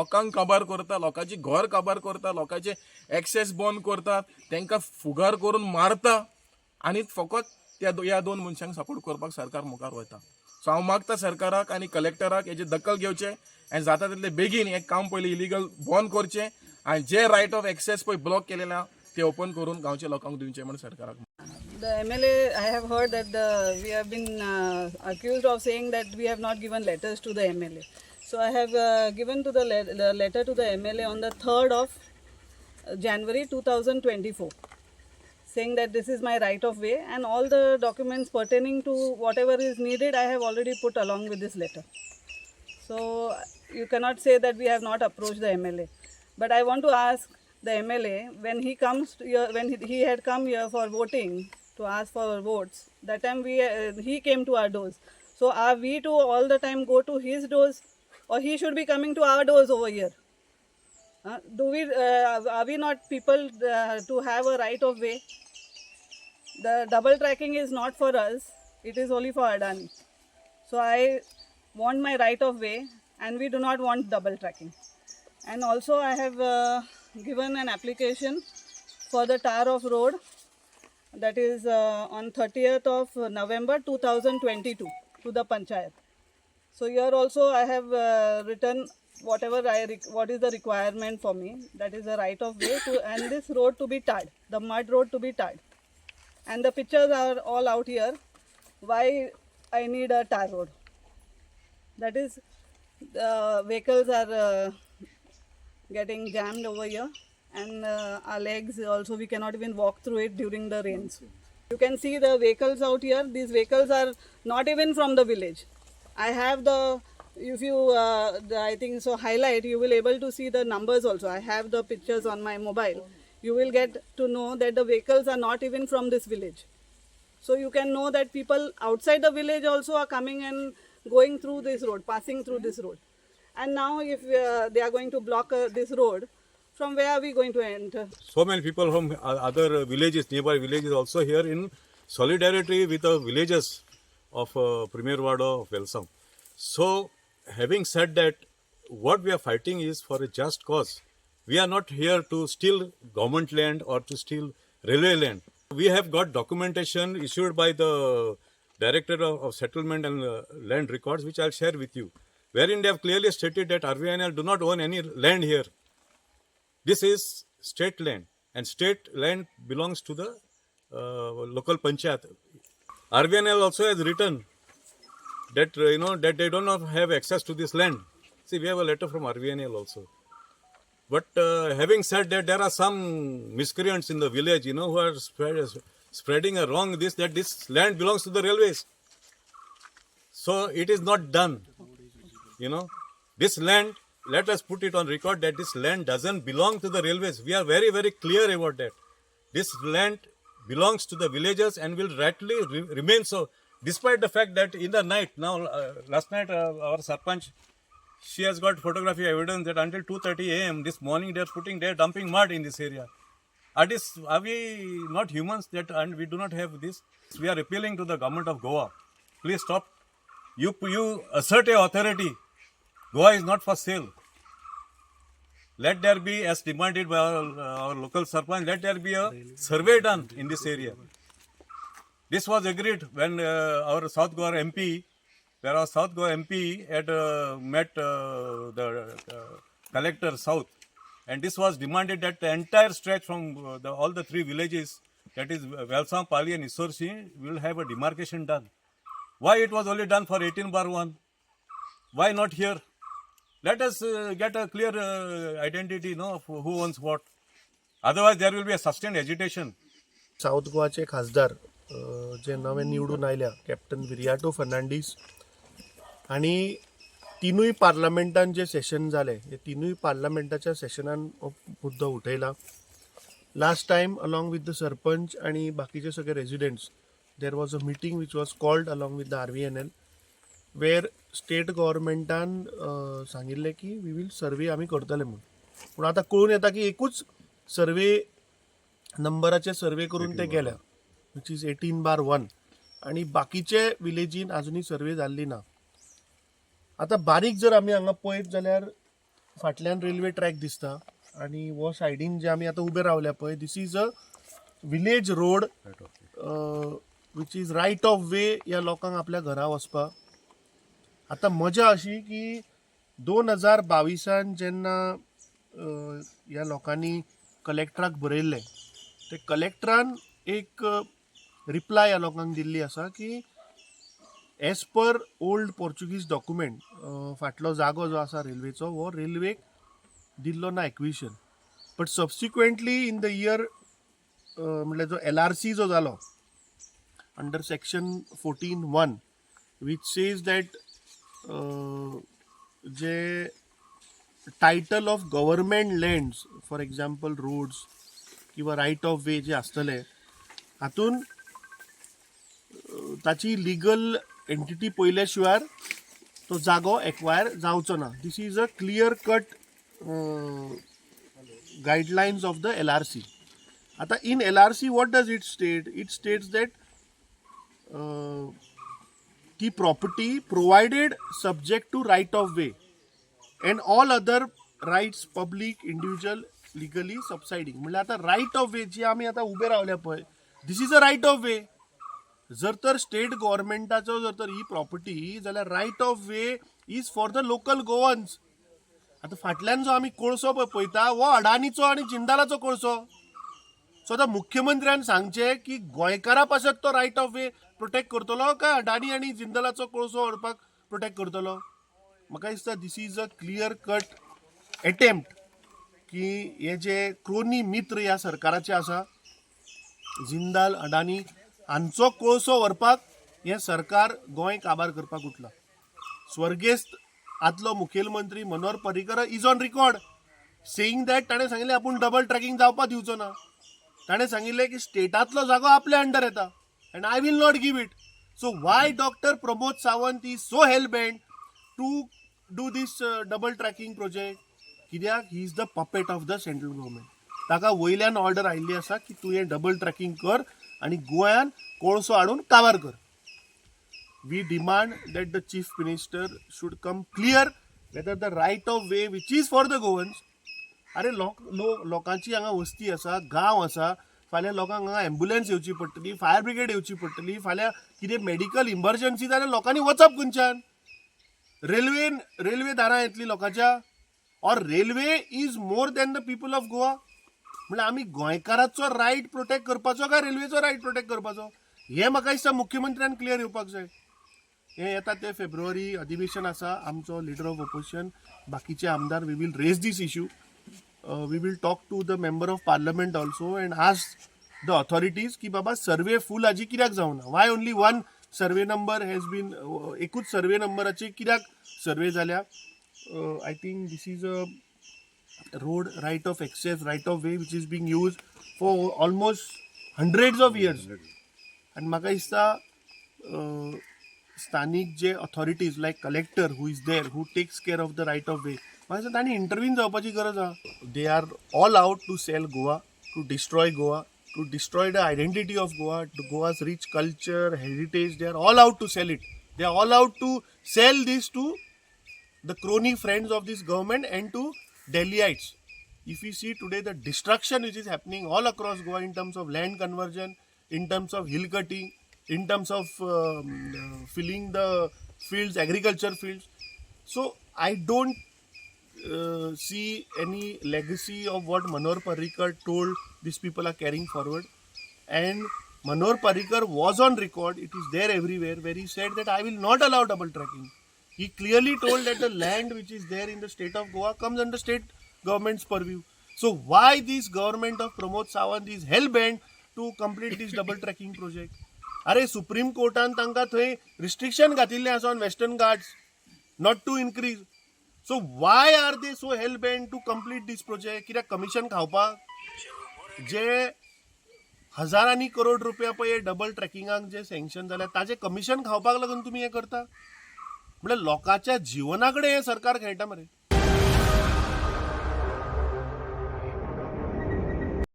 लोकांक काबार करता, लोकांची घर काबार करता, लोकांचे एक्सेस बंद करतात, तांकां फुगार करून मारता आनी फकत त्या ह्या दोन मनशांक सपोर्ट करपाक सरकार मुखार वता. सो हांव मागता सरकाराक आनी कलेक्टराक हेजी दखल घेवचें आनी जाता तितले बेगीन हें काम पयलीं इलिगल बंद करचें आनी जे रायट ऑफ एक्सेस पळय ब्लॉक केलेले आहा ते ओपन करून गांवच्या लोकांक दिवचें म्हण सरकाराक. The MLA, I have heard that we have been accused of saying that we have not given letters to the MLA. So I have given to the letter to the MLA on the 3rd of January 2024, saying that this is my right of way and all the documents pertaining to whatever is needed I have already put along with this letter. So you cannot say that we have not approached the MLA. But I want to ask the MLA when he comes to here, when he had come here for voting to ask for votes, that time we he came to our doors. So are we to all the time go to his doors, or he should be coming to our doors over here? Do we are we not people to have a right of way? The double tracking is not for us; it is only for Adani. So I want my right of way and we do not want double tracking. And also I have given an application for the tar of road, that is on 30th of November 2022 to the panchayat. So here also I have written what is the requirement for me, that is the right of way to and this road to be tarred, the mud road to be tarred. And the pictures are all out here, why I need a tar road. That is, the vehicles are getting jammed over here and our legs also, we cannot even walk through it during the rains. You can see the vehicles out here. These vehicles are not even from the village. I have the if you the, I think so highlight, you will able to see the numbers also. I have the pictures on my mobile. You will get to know that the vehicles are not even from this village. So you can know that people outside the village also are coming and going through this road, passing through this road. And now if they are going to block this road, from where are we going to enter? So many people from other villages, nearby villages also here in solidarity with the villagers of Premier Wado of Velsao. So, having said that, what we are fighting is for a just cause. We are not here to steal government land or to steal railway land. We have got documentation issued by the Director of Settlement and Land Records, which I'll share with you, wherein they have clearly stated that RVNL do not own any land here. This is state land, and state land belongs to the local panchayat. RVNL also has written that that they do not have access to this land. See, we have a letter from RVNL also. But having said that, there are some miscreants in the village, who are spreading a wrong this that this land belongs to the railways. So it is not done. This land, let us put it on record that this land doesn't belong to the railways. We are very, very clear about that. This land belongs to the villagers and will rightly remain so, despite the fact that in the night, now last night our sarpanch, she has got photography evidence that until 2:30 a.m. this morning they are putting, they are dumping mud in this area. Are we not humans that and we do not have this? We are appealing to the government of Goa. Please stop. You assert a authority. Goa is not for sale. Let there be, as demanded by our local sarpanch, let there be a survey done in this area. This was agreed when our South Goa MP, where our South Goa MP had met the collector South, and this was demanded that the entire stretch from all the three villages, that is Velsao, Pali and Issorcim, will have a demarcation done. Why it was only done for 18/1? Why not here? Let us get a clear identity, of who owns what. Otherwise, there will be a sustained agitation. South गोवाचे खासदार जे नवे निवडून आयल्या captain Viriato Fernandes आनी तिनूय पार्लमेंटान जे सेशन जाले हे तिनूय पार्लमेंटाच्या सेशनान हो मुद्दो उठयला. Last time along with the sarpanch आनी बाकीचे सगळे residents there was a meeting which was called along with the RVNL, where state गव्हर्मेंटान सांगिल्लें की we will survey आमी करतले म्हूण. पूण आतां कळून येता की एकूच सर्वे नंबराचे सर्वे करून ते गेल्या, which is 18/1, आनी बाकीचे विलेजीन आजुनूय सर्वे जाल्ली ना. आतां बारीक जर आमी हांगा पळयत जाल्यार फाटल्यान रेल्वे ट्रॅक दिसता आनी हो सायडीन जे आमी आतां उबे रावल्या पळय, this is a village road which is right of way ह्या लोकांक आपल्या घरा वचपाक. आतां मजा अशी की 2022 जेन्ना ह्या लोकांनी कलेक्टराक बरयल्लें, ते कलेक्टरान एक रिप्लाय ह्या लोकांक दिल्ली आसा की as per old Portuguese document फाटलो जागो जो आसा रेल्वेचो हो रेल्वेक दिल्लो ना acquisition, but subsequently in the year, म्हळ्यार जो एलआरसी जो जालो under section 14(1), which says that J title of government lands, for example roads किंवा रायट ऑफ वे जे आसतले, हातून ताची लिगल एंटिटी पळयल्या शिवाय तो जागो एक्वायर जावचो ना. This is a clear cut guidelines of the LRC. आता in LRC, what does it state? It states that ती property provided subject to right of way and all other rights, public, individual, legally subsisting. म्हणल्यार आतां right of वे जी आमी आतां उबे रावल्या पळय, this is a right of way. जर तर स्टेट गव्हर्मेंटाचो जर तर ही प्रॉपर्टी जाल्यार right of way is for the local Goans. आतां फाटल्यान जो आमी कोळसो पळय पळयता हो अडानीचो आनी जिंदालाचो कोळसो. सो आतां मुख्यमंत्र्यान सांगचें की गोंयकारा पासत तो रायट ऑफ वे प्रोटेक्ट करतलो काय अडानी आनी जिंदलाचो कोळसो व्हरपाक प्रोटेक्ट करतलो? म्हाका दिसता this is a clear cut attempt की हे जे क्रोनी मित्र ह्या सरकाराचे आसा, जिंदाल, अडानी हांचो कोळसो व्हरपाक हें सरकार गोंय काबार करपाक उठलां. स्वर्गेस्त आदलो मुखेलमंत्री Manohar Parrikar is on record saying that ताणें सांगिल्लें आपूण डबल ट्रॅकिंग जावपाक दिवचो ना. ताणें सांगिल्लें की स्टेटांतलो जागो आपल्या अंडर येता and I will not give it. So why Doctor Pramod Sawant is so hell bent to do this double tracking project? कित्याक he is the puppet of the central government. ताका वयल्यान ऑर्डर आयिल्ली आसा की तूं हें double tracking कर आनी गोंयान कोळसो हाडून काबार कर. We demand that the chief minister should come clear whether the right of way, which is for the Goans. अरे, लोक लोकांची हांगा वस्ती आसा, गांव आसा. फाल्यां लोकांक हांगा एम्बुलन्स येवची पडटली, फायर ब्रिगेड येवची पडटली. फाल्यां कितें मेडिकल इमर्जन्सी जाल्यार लोकांनी वचप खंयच्यान? रेल्वेन? रेल्वे दारां येतली लोकांच्या, or railway is more than the people of Goa? म्हणल्यार आमी गोंयकाराचो रायट प्रोटेक्ट करपाचो काय रेल्वेचो रायट प्रोटेक्ट करपाचो, हें म्हाका दिसता मुख्यमंत्र्यान क्लियर येवपाक जाय. हें येता ते फेब्रुवारी अधिवेशन आसा. आमचो लिडर ऑफ ओपोजिशन, बाकीचे आमदार, we will raise this issue. We will talk to the member of parliament also and ask the authorities की बाबा, सर्वे फूल हाजी कित्याक जावना? Why only one survey number has been, एकूच सर्वे नंबराचे कित्याक सर्वे जाल्या? I think this is a road right of access, right of way, which is being used for almost hundreds of years. आनी म्हाका दिसता स्थानीक जे authorities like collector who is there, who takes care of the right of way, म्हाका दिसता तांणी intervene जावपाची गरज आहा. They are all out to sell Goa, to destroy Goa, to destroy the identity of Goa, Goa's rich culture, heritage. They are all out to sell it. They are all out to sell this to the crony friends of this government and to Delhiites. If we see today the destruction which is happening all across Goa in terms of land conversion, in terms of hill cutting, in terms of filling the fields, agriculture fields. So I don't see any legacy of what Manohar Parrikar told these people are carrying forward. And Manohar Parrikar was on record, it is there everywhere, where he said that I will not allow double tracking. He clearly told that the land which is there in the state of Goa comes under state government's purview. So why this government of Pramod Sawant is hell bent to complete this double tracking project? अरे, supreme कोर्टान तांकां थंय restriction घातिल्लें आसा on Western Ghats not to increase. So why are they so hell bent to complete this project? कित्याक, commission खावपाक? जे हजारांनी करोड रुपया पळय डबल ट्रॅकिंगाक जे सँक्शन जाल्या, ताजें कमिशन खावपाक लागून तुमी हें करता? म्हणल्यार लोकांच्या जिवना कडेन हें सरकार खेळटा मरे.